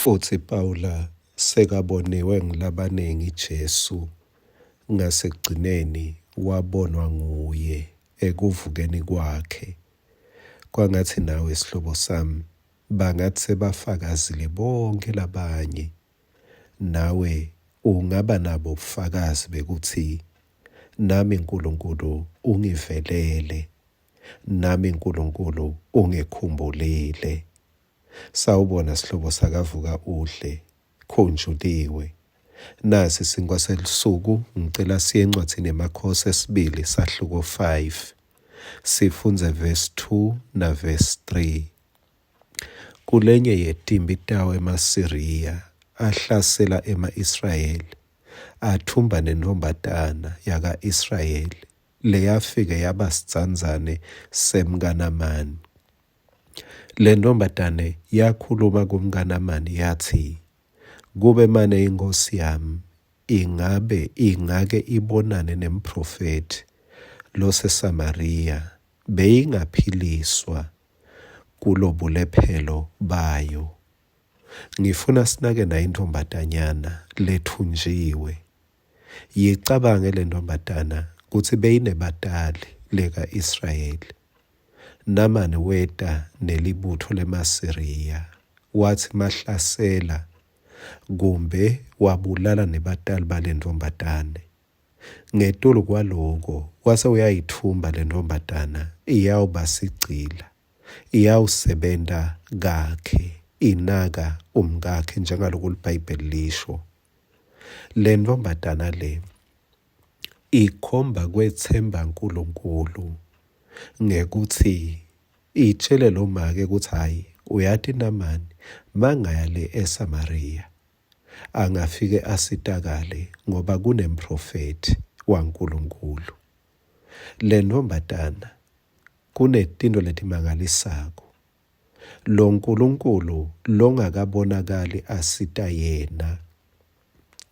Futsi Pawula sekaboniwe ngulabanengi Jesu ngasekugcineni wabonwa nguye ekuvukeni kwakhe. Kwangatsi nawe sihlobo sami bangatsi sebafakazile bonkhe labanye, nawe ungaba nabo bufakazi bekutsi nami Nkulunkulu ungivelele, nami Nkulunkulu ungikhumbulile. Sawubona sihlobo sakavuka udle khunjuliwe. Nasi sinkwa selusuku ngicela siye encwadzini yemakhosi esibili sahluko 5. Sifundze verse 2 na verse 3. Kulenye yetimpi tawo emaSiriya ahlasela ema-Israyeli athumba nentfombatana yaka-Israyeli leyafike yaba sidzandzane semkaNamani. Lentfombatane yakhuluma kumkaNamani yatsi, Kube mane inkhosi yami ingabe ingake ibonane nemphrofethi loseSamariya, beyingaphiliswa kulobulephelo bayo. Ngifuna sinake nayi intfombatanyana letfunjiwe. Yicabange lentfombatana kutsi beyinebatali leka-Israyeli. Namani weta nelibutfo lemaSiriya, watsi mahlasela kumbe wabulala nebatali balentfombatane. Ngetulu kwaloko wase uyayitfumba lentfombatana iyawuba sigcila, iyawusebenta kakhe inaka umkakhe njengaloku liBhayibheli lisho. Lentfombatana le ikhomba kwetsemba Nkulunkulu ngekutsi itjele lomake kutsi hhayi uyati Namani mangaya le eSamariya angafike asitakale ngoba kunemprofethi waNkulunkulu. Lentfombatana kunetintfo letimangalisako loNkulunkulu longakabonakali asita yena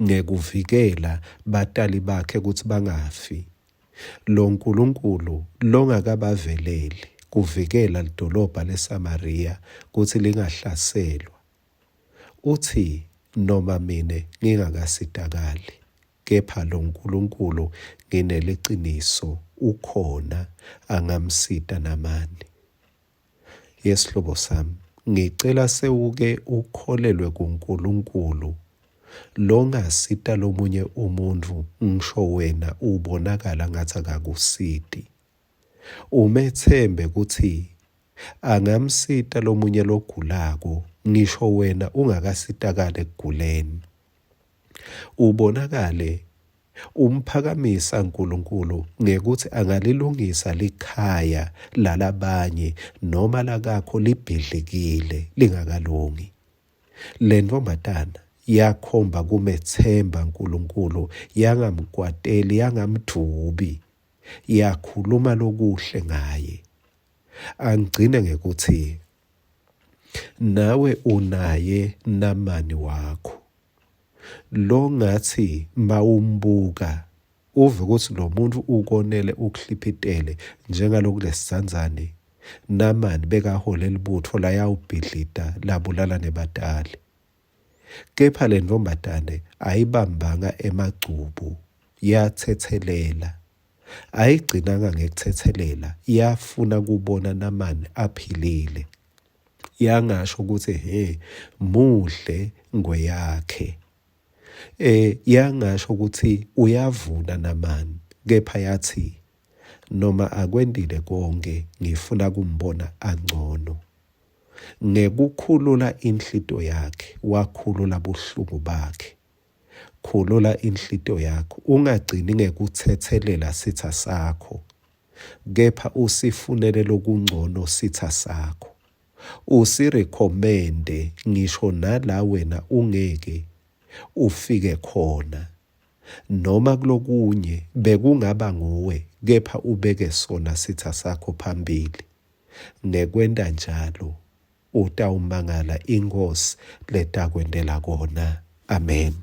ngekuvikela batali bakhe kutsi bangafi, loNkulunkulu longakabaveleli kuvikela lidolobha leSamariya kutsi lingahlaselwa, utsi, Noma mine ngingakasitakali, kepha loNkulunkulu ngineliciniso ukhona angamsita Namani. Yesihlobo sami, ngicela sewuke ukholelwe kuNkulunkulu longasita lomunye umuntfu ngisho wena ubonakala ngatsi akakusiti. Umetsembe kutsi angamsita lomunye logulako ngisho wena ungakasitakali ekuguleni. Ubonakale Umphakamisa Nkulunkulu ngekutsi angalilungisa likhaya lalabanye noma lakakho libhidlikile lingakalungi. Lentfombatana yakhomba kumetsemba Nkulunkulu yangamkwateli yangamdvubi yakhuluma lokuhle ngaye. Angigcine ngekutsi nawe unaye Namani wakho longatsi mawumbuka uve kutsi lo muntfu ukonele ukuhliphitele njengaloku lesidzandzane Namani bekahole libutfo layawubhidlita labulala nebatali. Kepha lentfombatane ayibambanga emagcubu yatsetselela. Ayigcinanga ngekutsetselela yafuna kubona Namani aphilile. Yangasho kutsi he muhle ngweyakhe. E, yangasho kutsi uyavuna Namani kepha yatsi noma akwentile konke ngifuna kumbona angcono. Ngekukhulula inhlito yakhe wakhulula buhlungu bakhe. Khulula inhlito yakho ungagcini ngekutsetselela sitsa sakho. Kepha usifunele lokuncono sitsa sakho. Usirekhomende ngisho nala wena ungeke ufike khona. Noma kulokunye bekungaba nguwe kepha ubeke sona sitsa sakho phambili. Ngekwenta njalo utawumangala iNkhosi letakwentela kona. Amen.